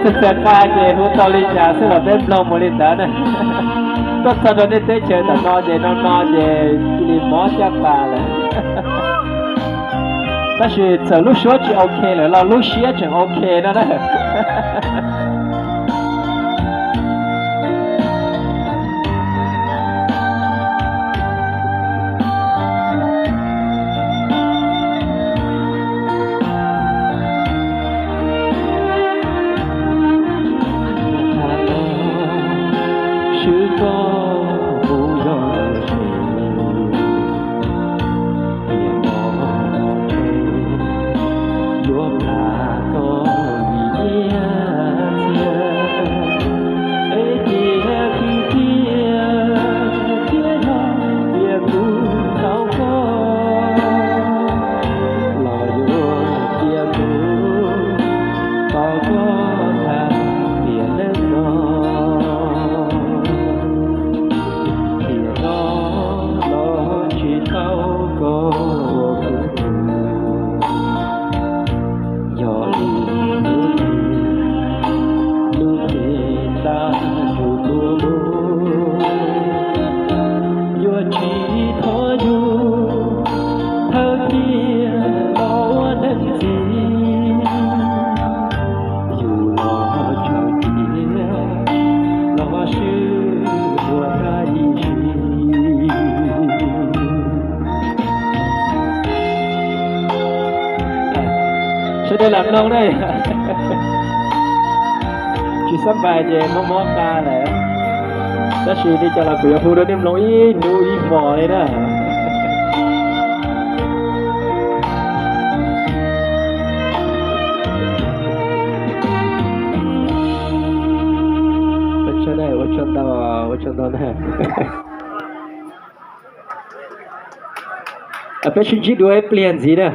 Txawm txawm qa ces hu tau li cas xwb los peb mloog mus li ntawd na. Tuaj txog rau nej teb chaws tam no ces no no ces cia li mob caj pas lawm. Tab sis txawm lub suab tsis ok lawm los lub siab tseem ok no na. Swb koj mus yog lawm, tiam no yuav plam koj vim nyiaj txiag, es tiam kwv tij thiab yog tias kuv tau koj los yuav tias kuv tos koj tag tiam neej no, tiam no los tsis tau koj ua kuv tus. Yog li hnub twg lub cev tag rau kuv, yuav tsis thov yus thawj thiab los ua neeg txiv, yus los tsaug cia los swb ua tag ib sim. Sawv daws lam mloog na. Tsis xab npais ces mob mob qa lawm, tab sis li cas los kuv yuav hu rau nej mloog ib hnub ib hmos li na. Ua tsaug ntau, ua tsaug ntau na. Peb sib ntsib dua ib pliag ntxiv na.